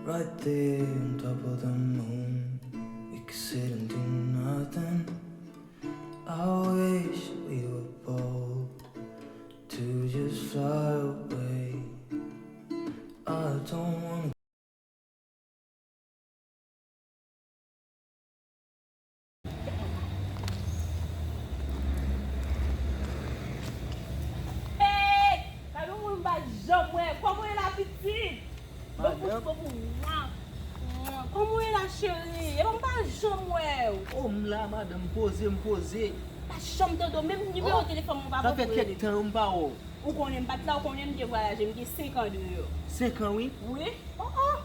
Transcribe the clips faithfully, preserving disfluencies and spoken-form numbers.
Right there on top of the moon, we could sit and do nothing. I wish we were bold to just fly away. I don't wanna. Hey! Gade yon moun m pa janm wè. Kòman w ye la, pitit? Bon, bon, bon, mwa. Mwa. Kòman w ye la, cheri? E bon, m pa janm wè w. Oh, m la, madanm, poze, m poze. Pa janm tande w, menm nimewo telefòn mwen pa konn rele. Sa fè kèk tan m pa wè w. Ou konnen m pa t la, ou konnen m te vwayaje, m gen senk an deyò. Senk an, wi? Wi. Oh, oh.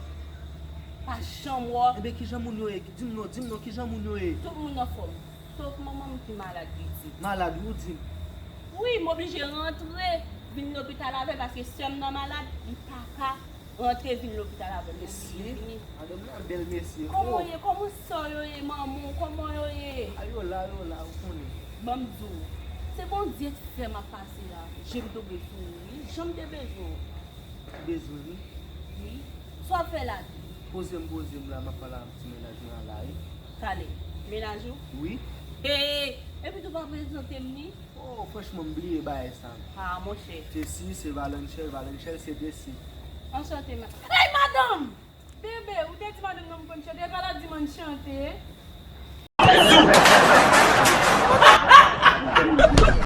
Pa janm wè w. Enben, kijan moun yo ye? Di m non, di m non, kijan moun yo ye? Tout moun anfòm. Sof manman m ki malad, pitit. Malad, wi, ou di m. Wi, m oblije rantre, vin lopital avè l, paske sè m nan malad, li pa ka rantre vin lopital avè l, m oblije vini. Mesye, madanm nan bèl mesye. Kòman w ye? Kòman sè w yo ye, manman w? Kòman yo ye? A, yo la, yo la, ou konnen. Ban m di w, se Bondye k fè m ap pase a. Je m tonbe sou ou, wi. Jan m te bezwen w. Ou bezwen m, wi? Wi. Sa w ap fè la? Poze m, poze m la, m ap pale ak ti mennaj mwen an la, wi. Talè. Mennaj ou? Wi. Hey! Epi tou pa prezante m li? Oh, franchman, m bliye bagay sa. Ah, monchè. Tesi, se Valenchel, Valenchel, se Tesi. Anchante, ma-, hey, madanm! Bebe, ou te di madanm nan m konn chante, epa l ap di m ann chante.